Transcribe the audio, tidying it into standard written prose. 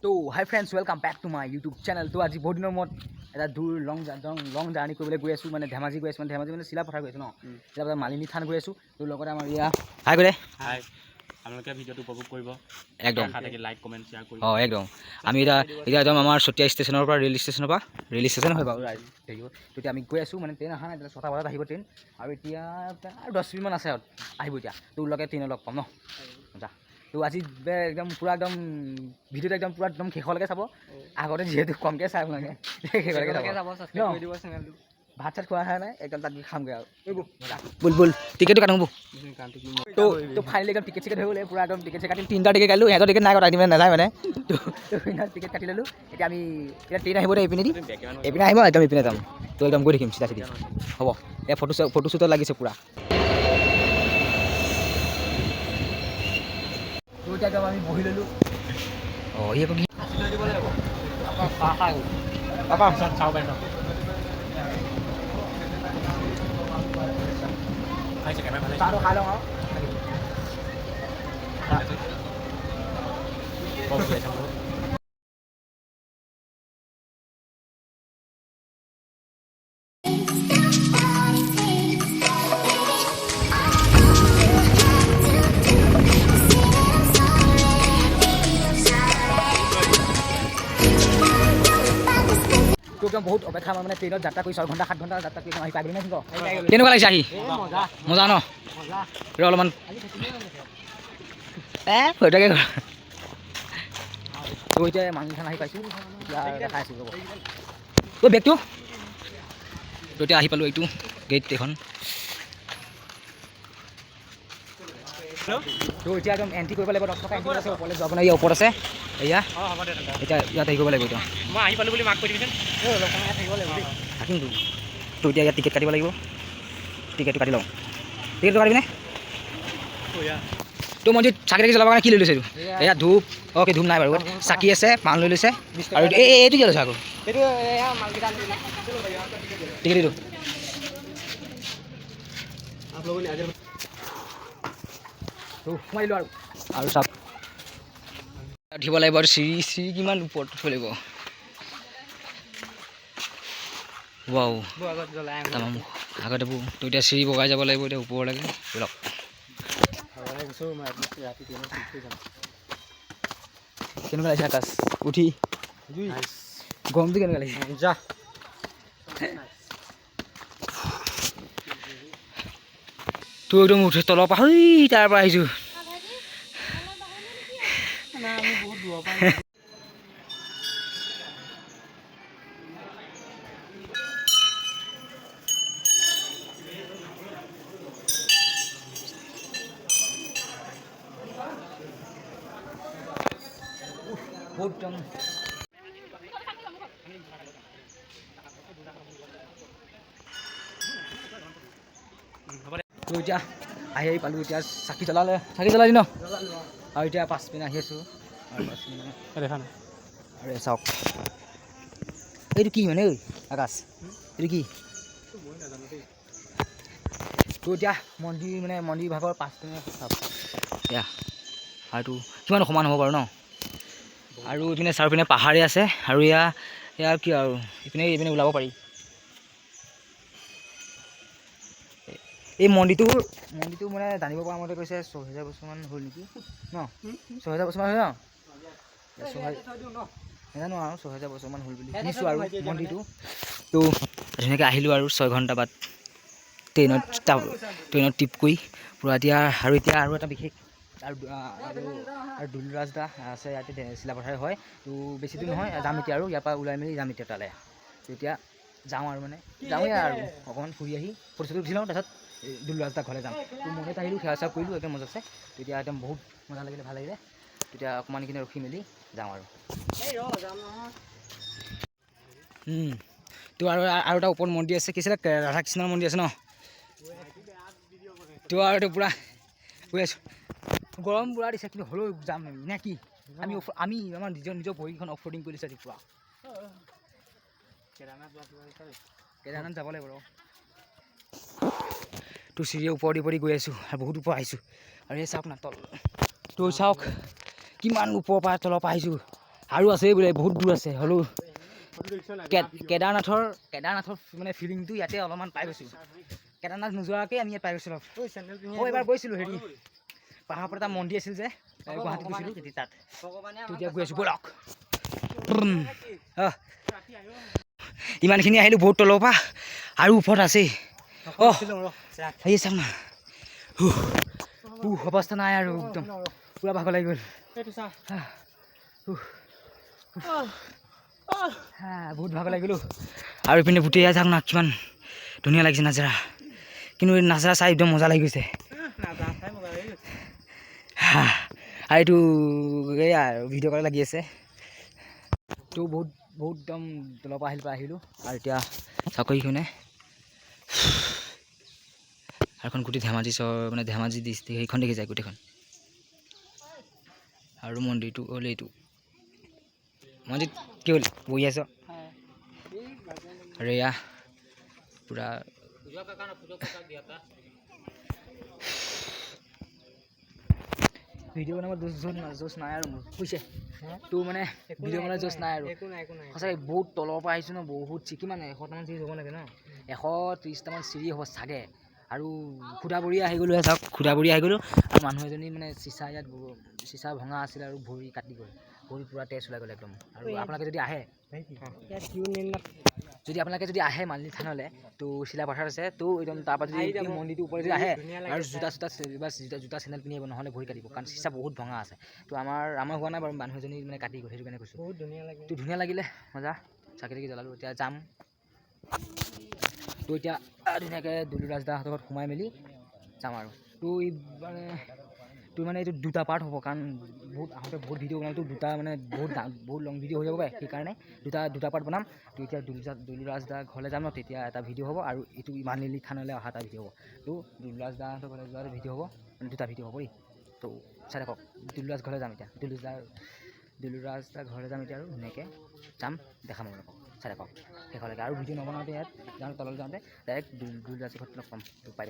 তো hi friends, welcome back to my YouTube channel. তো আজি বহুত দিনৰ মূৰত এটা দূৰ লং লং জাৰ্ণি কৰিবলৈ গৈ আছোঁ, মানে ধেমাজি গৈ আছোঁ, মানে ধেমাজি মানে চিলাপথাৰ গৈ আছোঁ ন, চিলাপথাৰ মালিনী থান গৈ আছোঁ। তো লগতে আমাৰ ইয়া হাই গ'লে। হাই, আপোনালোকে ভিডিঅ'টো উপভোগ কৰিব। একদম। আশা থাকি লাইক, কমেণ্ট, শ্বেয়াৰ কৰিব। অঁ, একদম। আমি এতিয়া একদম আমাৰ চতিয়া ষ্টেচনৰ পৰা, ৰেল ষ্টেচনৰ পৰা, ৰেল ষ্টেচন হয় বাৰু থাকিব। তেতিয়া আমি গৈ আছোঁ, মানে ট্ৰেইন অহা নাই এতিয়া, 6টা বজাত আহিব ট্ৰেইন আৰু এতিয়া আৰু 10 মিনিটমান আছে আৰু আহিব এতিয়া। তো লগে ট্ৰেইনত লগ পাম ন, যা। তো আজি একদম পূৰা একদম ভিডিঅ'টো একদম পূৰা একদম শেষলৈকে চাব। আগতে যিহেতু কমকৈ চাই আপোনালোকে, শেষলৈকে চাব ন। ভাত চাত খোৱা নাই, একদম তাত গৈ খামগৈ আৰু। ব'ল ব'ল, টিকেটটো কাটো ব'ল। তো ফাইনেলি একদম টিকেট চিকেট হৈ গ'লে, পূৰা একদম টিকেট চিকেট কাটিল। তিনিটা টিকেট কাটিলোঁ, সিহঁতৰ টিকেট নাই কটা, মানে নাযায় মানে। তো টিকেট কাটি ল'লোঁ। এতিয়া আমি এতিয়া ট্ৰেইন আহিব দেই, এইপিনেদি এইপিনে আহিব, একদম এইপিনে যাম। তো একদম গৈ থাকিম চিধা চিধি হ'ব। এই ফটো ফটো শ্বুটত লাগিছে পূৰা। তো এতিয়া একদম আমি বহি ল'লোঁ। অঁ, ই আকৌ কি? চাব পাৰিম ন? খাইছে কেমেৰা ভালে। চাহটো খাই লওঁ আৰু। বৰ ভাল লাগিছে মোৰ। তো একদম বহুত অপেক্ষা, আমাৰ মানে ট্ৰেইনত যাত্ৰা কৰি 6 ঘণ্টা 7 ঘণ্টা যাত্ৰা কৰি আহি পাই গ'লো নে? কেনেকুৱা লাগিছে আহি? মজা ন? ৰ অলপমান ফটোকে। তো এতিয়া মালিনী থান আহি পাইছোঁ, এতিয়া দেখাই আছোঁ, ৰ'ব। ঐ বেগটো। তো এতিয়া আহি পালোঁ এইটো গেট এইখন। তো এতিয়া একদম এণ্ট্ৰি কৰিব লাগিব, 10 টকা এণ্ট্ৰি আছে। ওপৰলৈ যাব নাই, ওপৰত আছে এয়া। অঁ, হ'ব দে তেন্তে। এতিয়া ইয়াত হেৰি কৰিব লাগিব এতিয়া। মই আহি পালোঁ বুলি মাক কৈ দিবিচোন। থাকিমতো। তো এতিয়া ইয়াত টিকেট কাটিব লাগিব, টিকেটটো কাটি লওঁ। টিকেটটো কাটিবিনে? তো মন্দিৰত চাকি তাকি জ্বলাবৰ কাৰণে কি লৈ লৈছে এইটো? এয়া ধূপ। অ'কে, ধূপ নাই বাৰু, চাকি আছে, পাণ লৈ লৈছে। আৰু এই এইটো কি লৈছে আকৌ? টিকেট এইটো। তো সোমাই দিলোঁ আৰু চাওক, উঠিব লাগিব আৰু চিৰি চিৰি কিমান ওপৰত উঠিব লাগিব। ৱাও, তামাম আগতে। তো এতিয়া চিৰি বগাই যাব লাগিব এতিয়া ওপৰলৈকে, ব'লক। কেনেকুৱা লাগিছে আকাশ উঠি? গৰমটো কেনেকুৱা লাগিছে? যা। তো একদম উঠি তলৰ পৰা সেই তাৰ পৰা আহিছোঁ। বহুত দূৰৰ পৰা। বহুত একদম। তো এতিয়া আহি আহি পালোঁ। এতিয়া চাকি জ্বলালে, চাকি জ্বলাই ন। আৰু এতিয়া পাছপিনে আহি আছোঁ আৰু পাছপিনে দেখা নাই। আৰু এই চাওক, এইটো কি মানে? ঐ আকাশ, এইটো কি? তো এতিয়া মন্দিৰ, মানে মন্দিৰ ভাগৰ পাছপিনে চাওক এয়া। আৰু এইটো কিমান সমান হ'ব বাৰু ন? আৰু ইপিনে চাৰিওপিনে পাহাৰেই আছে। আৰু এয়া কি আৰু ইপিনে এইপিনে ওলাব পাৰি। এই মন্দিৰটো মানে জানিব পৰা মতে কৈছে 6000 বছৰমান হ'ল নেকি ন? 6000 বছৰমান হ'ল ন? 6000 নাজানো আৰু, 6000 বছৰমান হ'ল বুলি শুনিছোঁ আৰু মন্দিৰটো। তো ধুনীয়াকৈ আহিলোঁ আৰু 6 ঘণ্টা বাদ ট্ৰেইনত ট্ৰেইনত ট্ৰিপ কৰি পূৰা এতিয়া। আৰু এতিয়া আৰু এটা বিশেষ আৰু আৰু আৰু দুলৰাজ দা আছে ইয়াতে, চিলাপথাৰ হয়। তো বেছি দূৰ নহয়, যাম এতিয়া আৰু ইয়াৰ পৰা ওলাই মেলি যাম এতিয়া তালৈ। তো এতিয়া যাওঁ আৰু মানে যাওঁৱেই আৰু অকণমান ফুৰি আহি ফটো চটো উঠি লওঁ, তাৰপিছত দুলৰাজ দা ঘৰলৈ যাম। তো মন্দিৰত আহিলোঁ, সেৱা চেৱা কৰিলোঁ, একদম মজা আছে। তেতিয়া একদম বহুত মজা লাগিলে, ভাল লাগিলে। তেতিয়া অকণমান এইখিনি ৰখি মেলি যাওঁ আৰু। তো আৰু আৰু এটা ওপৰত মন্দিৰ আছে, কি আছিলে, ৰাধা কৃষ্ণৰ মন্দিৰ আছে ন? তো আৰু এইটো পূৰা গৈ আছোঁ। গৰম পূৰা দিছে, কিন্তু হ'লেও যাম আমি নে কি? আমি আমাৰ নিজৰ নিজৰ ভৰিখন অফ ৰ'ডিং কৰি দিছোঁ আজি পূৰা। কেদাৰনাথ যাব লাগিব ৰ। তো চিৰিৰ ওপৰেদি ওপৰেদি গৈ আছোঁ আৰু বহুত ওপৰ আহিছোঁ। আৰু এই চাওক না তল। তো চাওক, কিমান ওপৰৰ পৰা তলৰ পৰা আহিছোঁ। আৰু আছে বোলে, বহুত দূৰ আছে। হ'লেও কেদাৰনাথৰ মানে ফিলিংটো ইয়াতে অলপমান পাই গৈছোঁ। কেদাৰনাথ নোযোৱাকৈ আমি ইয়াত পাই গৈছোঁ অলপ। মই এবাৰ গৈছিলোঁ, হেৰি পাহাৰৰ পৰা এটা মন্দিৰ আছিল যে, এই গুৱাহাটীত গৈছিলোঁ তেতিয়া তাত। তো এতিয়া গৈ আছোঁ, ব'লক। আহ। ইমানখিনি আহিলোঁ বহুত তলৰ পৰা, আৰু ওপৰত আছেই। অঁ, আহি চাওক না। হুহ, উহ, অৱস্থা নাই আৰু, একদম পূৰা ভাগৰ লাগি গ'ল। হুহ, হা, বহুত ভাগৰ লাগি গ'লো। আৰু ইপিনে গোটেই ইয়াত চাওক না, কিমান ধুনীয়া লাগিছে নাজাৰা। কিন্তু এই নাজাৰা চাই একদম মজা লাগি গৈছে। হা, আৰু এইটো এয়া আৰু ভিডিঅ' কল লাগি আছে। তো বহুত বহুত একদম তলৰ পৰা আহিলোঁ আৰু এতিয়া চাকৰিখনে আৰু এখন গোটেই ধেমাজি চহৰ, মানে ধেমাজি ডিষ্ট্ৰিক্ট, সেইখন দেখি যায় গোটেইখন। আৰু মন্দিৰটো হ'ল এইটো। মন্দিৰ কি হ'ল, বহি আছ। আৰু এয়া পূৰা ভিডিঅ' বনাব জোচ জোচ জোচ নাই আৰু মোৰ, বুজিছে? তোৰ মানে ভিডিঅ' বনাব জোচ নাই আৰু। একো নাই, একো নাই। সঁচাকৈ বহুত তলৰ পৰা আহিছোঁ ন, বহুত কিমান 100টামান চিৰি হ'ব লাগে ন, 130টামান চিৰি হ'ব চাগে। আৰু খুদাবৰি আহি গ'লোঁ, চাওক, খুদাবৰি আহি গ'লোঁ। আৰু মানুহ এজনী মানে চিচা ইয়াত চিচা ভঙা আছিলে আৰু ভৰি কাটি গ'ল, ভৰি পূৰা তেজ ওলাই গ'ল একদম। আৰু আপোনালোকে যদি আহে, যদি আপোনালোকে যদি আহে মালিনী থানলৈ, তো চিলাপথাৰত আছে। তো একদম তাৰপৰা যদি আহি এই যাব। মন্দিৰটোৰ ওপৰত যদি আহে ধুনীয়া লাগে আৰু চাই। জোতা চোতা বা জোতা চেণ্ডেল পিন্ধি আহিব, নহ'লে ভৰি কাটিব, কাৰণ চিচা বহুত ভঙা আছে। তো আমাৰ হোৱা নাই বাৰু, মানুহ এজনী মানে কাটি গ'ল, সেইটো কাৰণে কৈছোঁ। বহুত ধুনীয়া লাগে। তো ধুনীয়া লাগিলে, মজা। চাকি তাকি জ্বলালোঁ, এতিয়া যাম। তো এতিয়া ধুনীয়াকৈ দুলু ৰাজদাহঁতৰ ঘৰত সোমাই মেলি যাম আৰু। তো এই মানে তো মানে এইটো দুটা পাৰ্ট হ'ব, কাৰণ বহুত আহোঁতে বহুত ভিডিঅ' বনালোঁ। তো দুটা মানে বহুত বহুত লং ভিডিঅ' হৈ যাব পাৰে, সেইকাৰণে দুটা দুটা পাৰ্ট বনাম। তো এতিয়া দুলু ৰাজদাৰ ঘৰলৈ যাম ন, তেতিয়া এটা ভিডিঅ' হ'ব আৰু এইটো মালিনী থানলৈ অহা এটা ভিডিঅ' হ'ব। তো দুলু ৰাজদাহঁতৰ ঘৰলৈ যোৱা এটা ভিডিঅ' হ'ব, মানে দুটা ভিডিঅ' হ'ব দেই। তো চাই থাকক, দুলু ৰাজ ঘৰলৈ যাম এতিয়া, দুলু ৰাজদাৰ ঘৰলৈ যাম এতিয়া আৰু ধুনীয়াকৈ যাম, দেখাম আপোনালোকক। চাই থাকক শেষলৈকে। আৰু ভিডিঅ' নবনাওঁতে ইয়াত যাওঁতে, তললৈ যাওঁতে ডাইৰেক্ট দুলু ৰাজৰ ঘৰত লগ পাম। তো পাই।